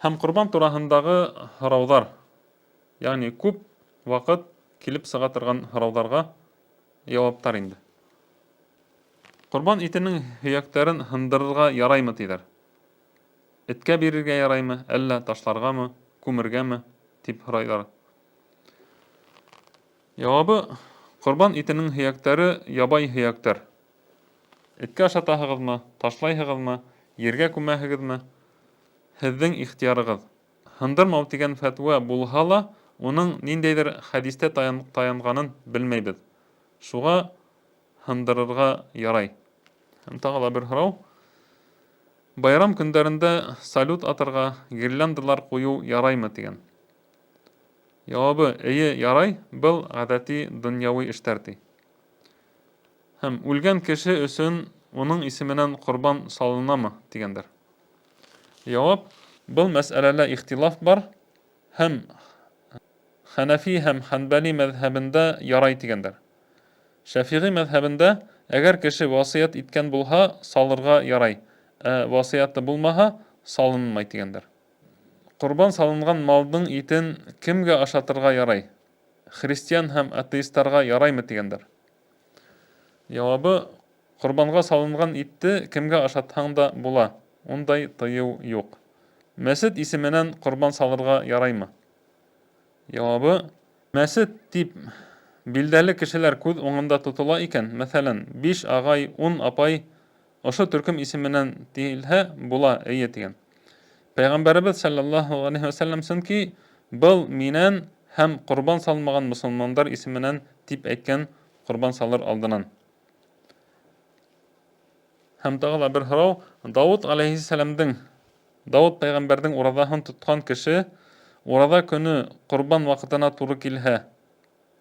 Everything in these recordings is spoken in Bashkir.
Һәм ҡорбан тураһындағы һорауҙар, ягъни күп ваҡыт килеп сыға торған һорауҙарға яуаптар инде. Ҡорбан итенең һөйәктәрен һындырырға яраймы тиҙәр. Эткә бирергә яраймы, әллә ташларғамы, күмергәме, тип һорайҙар. Яуабы, ҡорбан итенең һөйәктәре ябай һөйәктәр. Эткә ашатаһығыҙмы, ташлайһығыҙмы, ергә күмәһегеҙме, һеҙҙең ихтыярығыҙ. Һындырмау тигән фәтүә булһа ла, уның ниндәйҙер хәдистә таянғанын белмәйбеҙ. Шуға һындырырға ярай. Һәм тағы ла бер һорау. Байрам көндәрендә салют атырға, гирляндалар ҡуйыу яраймы тигән. Яуабы, эйе, ярай, был ғәҙәти донъяуи эштәр ти. Һәм үлгән кеше өсөн уның исеменән ҡорбан салынамы тигәндәр. Яуап, был мәсьәләлә ихтилаф бар һәм Хәнәфи һәм Хәнбәли мәҙһәбендә ярай тигәндәр. Шәфиғи мәҙһәбендә, әгәр кеше васыят иткән булһа, салырга ярай, ә васыяты булмаһа, салынмай тигәндәр. Ҡорбан салынған малдың итен кемгә ашатырға ярай? Христиан һәм атеисттарға яраймы тигәндәр. Яуабы, ҡорбанға салынған итте кемгә ашатһаң да була, ундай тыйыу юҡ. Мәсет исеменән ҡорбан салырға яраймы? Яуабы, мәсет тип билдәле кешеләр күҙ уңында тотола икән, мәҫәлән, биш ағай, ун апай, ошо төркөм исеменән тиелһә, була, эйе тигән. Пәйғәмбәребеҙ саллаллаһу алейһи вә сәлләм сөнки был минән һәм ҡорбан салмаған мосолмандар исеменән тип әйткән ҡорбан салыр алдынан. Һәм тағы ла бер һорау, Дауыт алейһиссәләмдең, Дауыт пәйғәмбәрҙең ураҙаһын тотҡан кеше ураҙа көнө ҡорбан ваҡытына туры килһә,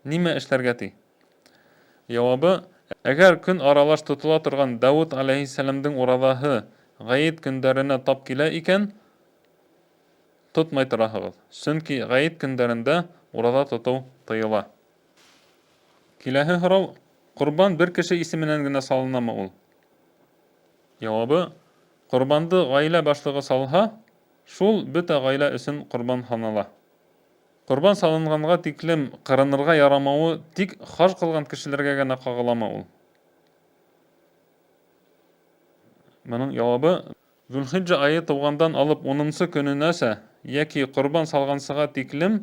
нимә эшләргә ти? Яуабы, әгәр көн аралаш тотола торған Дауыт алейһиссәләмдең ураҙаһы ғәйет көндәренә тап килә икән, тотмай тораһығыҙ, сөнки ғәйет көндәрендә ураҙа тотоу тыйыла. Киләһе һорау, ҡорбан бер кеше исеменән генә салынамы ул? Яуабы, ҡорбанды ғаилә башлығы салһа, шул бөтә ғаилә өсөн ҡорбан һанала. Ҡорбан салынғанға тиклем ҡырынырға ярамауы тик хаж ҡылған кешеләргә генә ҡағыламы ул? Моның яуабы, Зөлхиджа айы тыуғандан алып унынсы көнөнәсә йәки ҡорбан салғансыға тиклем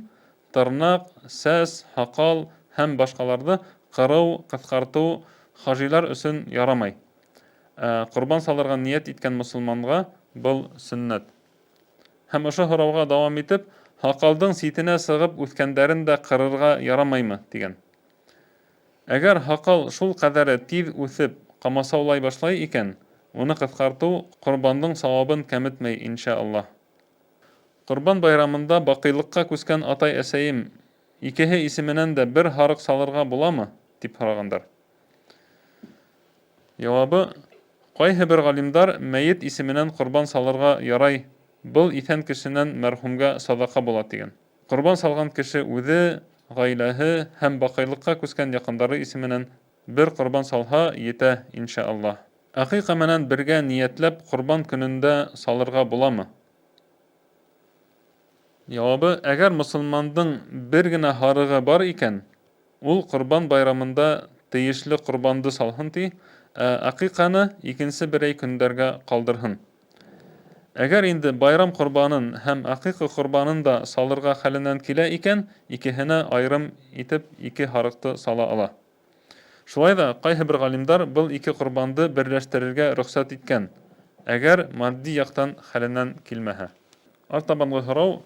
тырнаҡ, сәс, һаҡал һәм башҡаларҙы ҡырыу, ҡыҫҡартыу хажилар өсөн ярамай. Ә ҡорбан салырға ниәт иткән мосолманға был сөннәт. Һәм ошо һорауға дауам итеп, һаҡалдың ситенә сығып үҫкәндәрен дә ҡырырға ярамаймы, тигән. Әгәр һаҡал шул ҡәҙәре тиҙ үҫеп, ҡамасаулай башлай икән, уны ҡыҫҡартыу ҡорбандың сауабын кәметмәй, иншә Аллаһ. Ҡорбан байрамында баҡыйлыҡҡа күскән атай-әсәйем икеһе исеменән дә бер һарыҡ салырға буламы? дип һорағандар. Яуабы, Ҡайһы бер галимдар мәет исеменән ҡорбан салырға ярай, был иҫән кешенән мәрхүмгә саҙаҡа була, тигән. Ҡорбан салған кеше үҙе, ғаиләһе һәм баҡыйлыҡҡа күскән яҡындары исеменән бер ҡорбан салһа, етә, иншә Аллаһ. Әҡиҡа менән бергә ниәтләп ҡорбан көнөндә салырға буламы? Яуабы, Әгәр мосолмандың бер генә һарығы бар икән, ул Корбан байрамында тейешле корбанды салһын ти, ә акыйканы икенсе берәй көндәргә калдырһын. Әгәр инде байрам корбанын һәм акыйка корбанын да салырга хәленнән килә икән, икеһенә аерым итеп ике һарыкты сала ала. Шулай да кайһы бер галимдар был ике корбанды берләштерергә рөхсәт иткән, әгәр матди яктан хәленнән килмәһә. Артабангы һорау,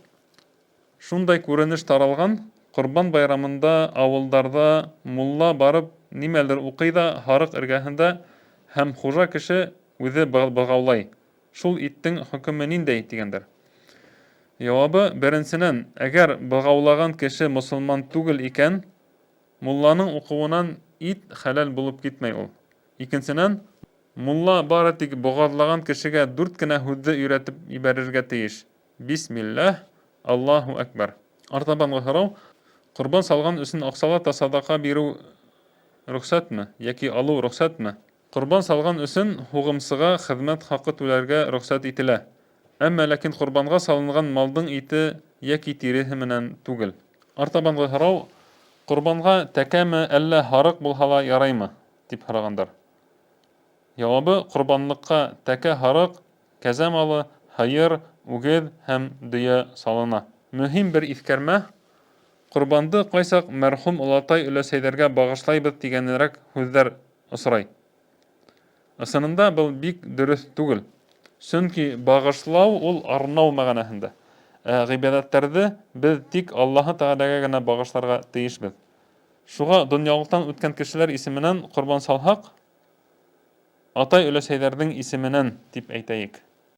Шундай күренеш таралган, Корбан байрамында авылдарда мулла барып нимәлер укый да һарык эргәһендә һәм хужа кеше үҙе бығаулай. Шул иттең хөкөмө ниндәй, дигәндәр. Яуабы, беренсенән, әгәр бығаулаған кеше мосолман түгел икән, мулланың укуынан ит хәләл булып китмәй ул. Икенсенән, мулла бары тик боғаҙлаған кешегә дүрт кенә һүҙҙе өйрәтеп ебәрергә тейеш, Бисмилләһ, Аллаһу әкбәр. Артабангы һорау, Корбан салган өчен акчалата садака бирү рөхсәтме яки алу рөхсәтме? Корбан салган өчен һугымсыга хезмәт хакы түләргә рөхсәт ителә. Әммә ләкин ҡорбанға салынған малдың ите йәки тиреһе менән түгел. Артабанғы һорау, Ҡорбанға тәкәме, әллә һарыҡ булһа ла яраймы? дип һорағандар. Яуабы, ҡорбанлыҡҡа тәкә, һарыҡ, кәзә малы, һыйыр, үгеҙ һәм дөйә салына. Мөһим бер иҫкәрмә, ҡорбанды ҡайсаҡ мәрхүм олатай-өләсәйҙәргә бағышлайбыҙ тигәнерәк һүҙҙәр осрай. Ысынында был бик дөрөҫ түгел. Сөнки бағышлау ул арнау мәғәнәһендә. Ә ғибәҙәттәрҙе беҙ тик Аллаһы Тәғәләгә генә бағышларға тейешбеҙ. Шуға донъялыҡтан үткән кешеләр исеменән ҡорбан салһаҡ, атай-өләсәйҙәрҙең исеменән дип әйтәйек.